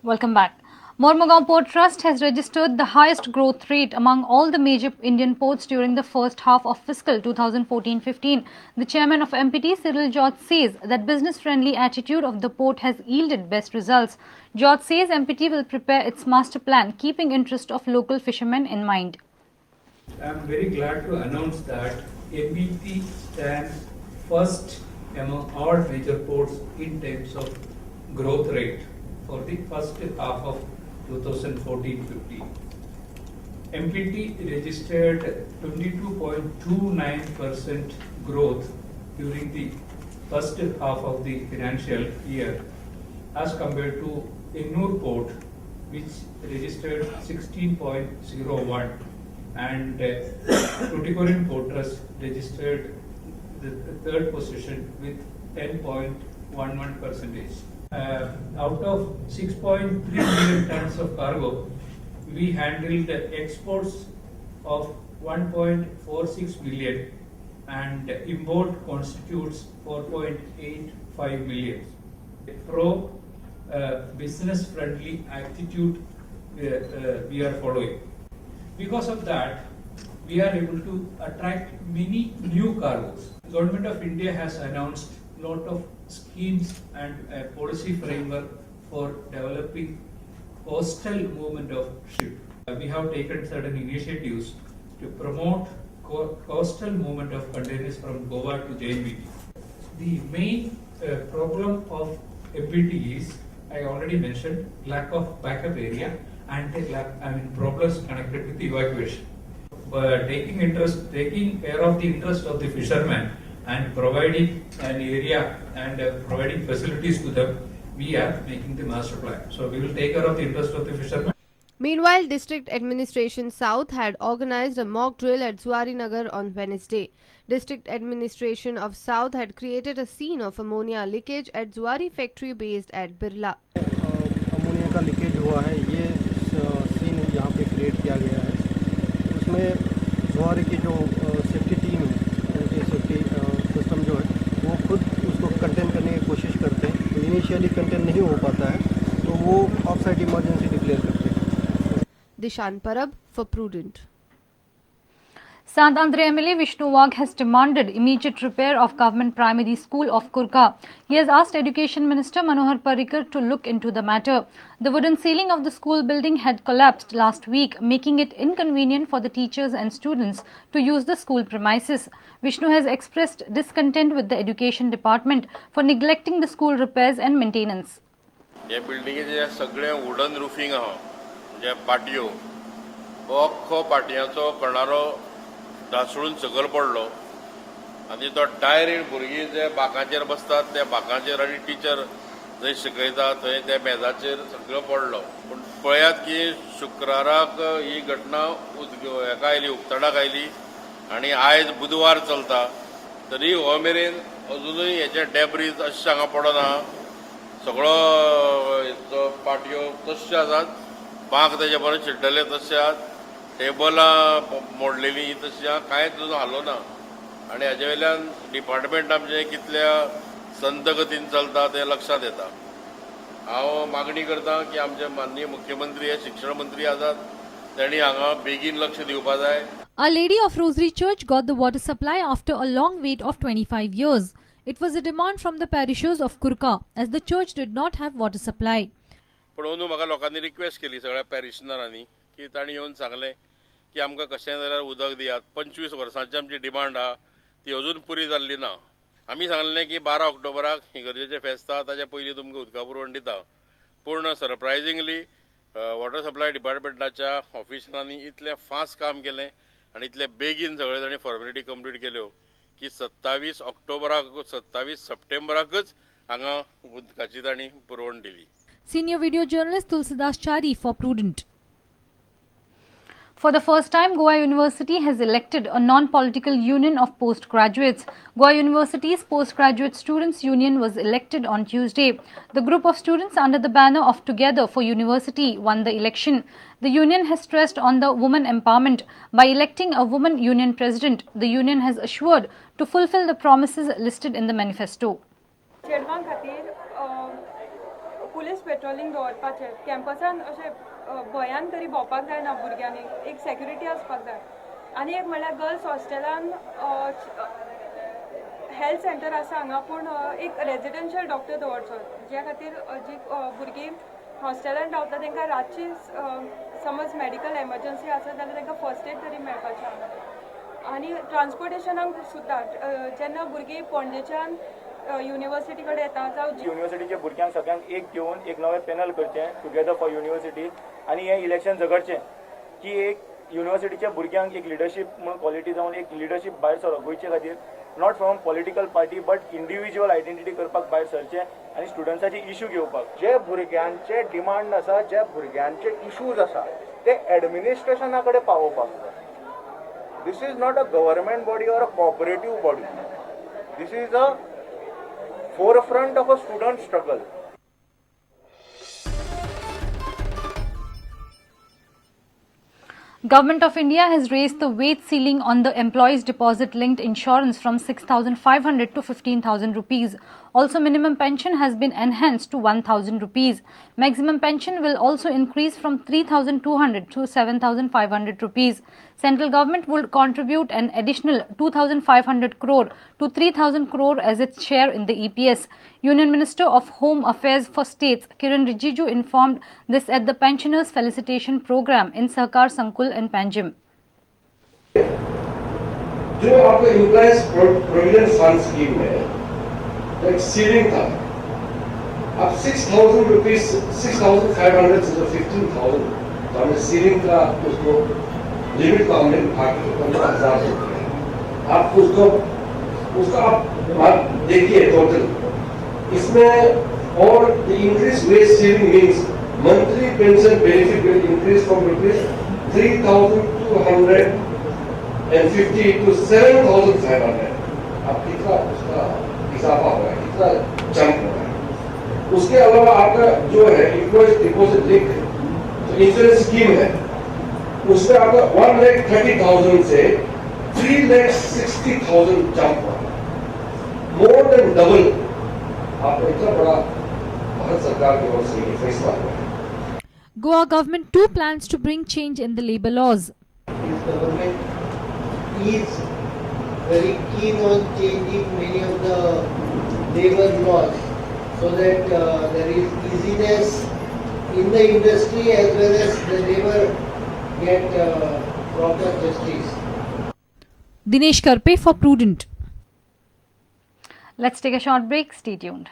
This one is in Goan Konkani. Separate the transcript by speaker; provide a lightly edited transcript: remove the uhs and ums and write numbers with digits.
Speaker 1: Welcome back. Mormugao Port Trust has registered the highest growth rate among all the major Indian ports during the first half of fiscal 2014-15. The chairman of MPT, Cyril George, says that business-friendly attitude of the port has yielded best results. George says MPT will prepare its master plan, keeping interest of local fishermen in mind.
Speaker 2: I am very glad to announce that MPT stands first among all major ports in terms of growth rate for the first half of 2014-15. MPT registered 22.29% growth during the first half of the financial year as compared to Ennore Port, which registered 16.01, and Tuticorin Port Trust registered the third position with 10.11 percentage. Out of 6.3 million tons of cargo, we handled exports of 1.46 million and import constitutes 4.85 million. Pro business friendly attitude we are following. Because of that, we are able to attract many new cargoes. Government of India has announced lot of schemes and a policy framework for developing coastal movement of ship. We have taken certain initiatives to promote coastal movement of containers from Goa to JNPT. The main problem of MPT is, I already mentioned, lack of backup area and the lack, I mean, problems connected with evacuation. Taking care of the interest of the fishermen and providing an area and providing facilities to them, we are making the master plan. So we will take care of the interest of the fishermen.
Speaker 3: Meanwhile, District Administration South had organized a mock drill at Zuarinagar on Wednesday. District Administration of South had created a scene of ammonia leakage at Zuari factory based at Birla.
Speaker 4: Ammonia का लीकेज हुआ है, ये सीन यहाँ पे क्रिएट किया गया है। उसमें जुआरी की जो सेफ्टी टीम है, उनकी सेफ्टी सिस्टम जो है, वो खुद उसको कंटेन करने की कोशिश करते हैं। तो इनिशियली कंटेन नहीं हो पाता है, तो वो ऑफ साइट इमरजेंसी डिक्लेयर करते हैं।
Speaker 3: Dishan Parab for Prudent.
Speaker 1: Sant Andre MLA Vishnu Wagh has demanded immediate repair of Government Primary School of Kurka. He has asked Education Minister Manohar Parrikar to look into the matter. The wooden ceiling of the school building had collapsed last week, making it inconvenient for the teachers and students to use the school premises. Vishnu has expressed discontent with the Education Department for neglecting the school repairs and maintenance.
Speaker 5: हे बिल्डिंगेचें सगळें वुडन रुफींग आहा, म्हणजे पाटयो, हो अख्खो पाटयांचो कणारो ढासळून सकयल पडलो आनी तो डायरेक्ट भुरगीं जे बाकांचेर बसतात त्या बाकांचेर आनी टिचर जंय शिकयता थंय त्या मेजाचेर सगळो पडलो. पूण पळयात की शुक्राराक ही घटना हेका आयली, उक्ताडाक आयली आनी आयज बुधवार चलता, तरी हो मेरेन अजुनूय हेचे डेब्रीज अशें हांगा पडना. सगळो जो पाटयो तश्यो आसात, बांक तेजे बरें चिड्डले तशे आहात, टेबलां मोडलेलीं तशीं आहा, कांयच अजून हालो ना. आनी हाजे वयल्यान डिपार्टमेंट आमचें कितल्या संत गतीन चलता तें लक्षांत येता. हांव मागणी करता की आमचे माननीय मुख्यमंत्री हे शिक्षण मंत्री आसात, तेणी हांगा बेगीन लक्ष दिवपा जाय.
Speaker 1: Our Lady of Rosary Church got the water supply after a long wait of 25 years. It was a demand from the parishioners of Kurka, as the church did not have water supply.
Speaker 5: पूण अंदू म्हाका लोकांनी रिक्वेस्ट केली, सगळ्या पॅरिशनरांनी, की तांणी येवन सांगलें की आमकां कशेंय जाल्यार उदक दियात. 25 वर्सांची आमची डिमांड आहा, ती अजून पुरी जाल्ली ना. आमी सांगलें की 12 ऑक्टोबराक इगर्जेचें फेस्त आहा, ताच्या पयलीं तुमकां उदका पुरवण दिता. पूण सरप्रायझिंगली वॉटर सप्लाय डिपार्टमेंटाच्या ऑफिसरांनी इतलें फास्ट काम केलें आनी इतले बेगीन सगळे जाणी फॉर्मेलिटी कंप्लीट केल्यो की 27 ऑक्टोबराक, 27 सप्टेंबराकच हांगा उदकाची तांणी पुरवण दिली.
Speaker 1: Senior video journalist Tulsidas Chari for Prudent. For the first time, Goa University has elected a non-political union of postgraduates. Goa University's Postgraduate Students Union was elected on Tuesday. The group of students under the banner of Together for University won the election. The union has stressed on the woman empowerment by electing a woman union president. The union has assured to fulfill the promises listed in the manifesto.
Speaker 6: चेडवां खातीर पुलीस पेट्रोलिंग दवरपाचें. कॅम्पसान अशें भंयान तरी भोंवपाक जायना भुरग्यांनी, एक सेक्युरिटी आसपाक जाय. आनी एक म्हणल्यार गर्ल्स हॉस्टेलान हेल्थ सेंटर आसा हांगा, पूण एक रेजिडेन्शियल डॉक्टर दवरचो, ज्या खातीर जी भुरगीं हॉस्टेलान रावता तांकां रातची समज मेडिकल एमर्जन्सी आसा जाल्यार तांकां फर्स्ट एड तरी मेळपाचें हांगा. आनी ट्रान्सपोर्टेशनाक सुद्दां जेन्ना भुरगीं पणजेच्यान युनिवर्सिटी कडेन येता जावं
Speaker 7: युनिवर्सिटीच्या भुरग्यांक सगळ्यांक एक घेवन एक नवें पॅनल करचें टुगेदर फॉर युनिवर्सिटी आनी हें इलेक्शन झगडचें की एक युनिवर्सिटीच्या भुरग्यांक एक लिडरशीप म्हणून क्वॉलिटी जावन एक लिडरशीप भायर सरप गोंयचे खातीर, not from political party but individual identity करपाक भायर सरचें आनी स्टुडंट्साचे इशू घेवपाक.
Speaker 8: जे भुरग्यांचे डिमांड आसा, जे भुरग्यांचे इशूज आसा ते एडमिनिस्ट्रेशना कडेन पावोवपाक जाय. This is not a government body or a cooperative body. This is a forefront of a student struggle.
Speaker 1: Government of India has raised the wage ceiling on the employees deposit linked insurance from 6,500 to 15,000 rupees. Also, minimum pension has been enhanced to 1,000 rupees. Maximum pension will also increase from 3,200 to 7,500 rupees. Central government will contribute an additional 2,500 crore to 3,000 crore as its share in the EPS. Union Minister of Home Affairs for States Kiran Rijiju informed this at the Pensioners Felicitation Program in Sahakar Sankul in Panjim.
Speaker 9: जो आपका एम्प्लॉयज प्रोविडेंट फंड स्कीम है, एक सीलिंग था, अब ₹6,000, 6,500 से जो 15,000, तो हमने सीलिंग का उसको लिमिट को हमने उठा के 15,000 हो गया। आप उसको उसका आप देखिए टोटल इसमें। और the increase wage ceiling means monthly pension benefit will increase from ₹3,250 to 7,500. अब कितना उसका इजाफा हुआ है, कितना जंप हुआ है। उसके अलावा आपका जो है एम्प्लॉयज डिपॉजिट लिंक जो इंश्योरेंस स्कीम है, उसमें आपका 1,30,000 से 3,60,000 जंप हुआ, मोर देन डबल। आपको इतना बड़ा भारत सरकार की ओर से ये फैसला हुआ है।
Speaker 1: Goa government too plans to bring change in the labour laws.
Speaker 10: This government is very keen on changing many of the labor laws so that there is easiness in the industry as well as the labor get proper justice.
Speaker 1: Dinesh Karpe for Prudent. Let's take a short break. Stay tuned.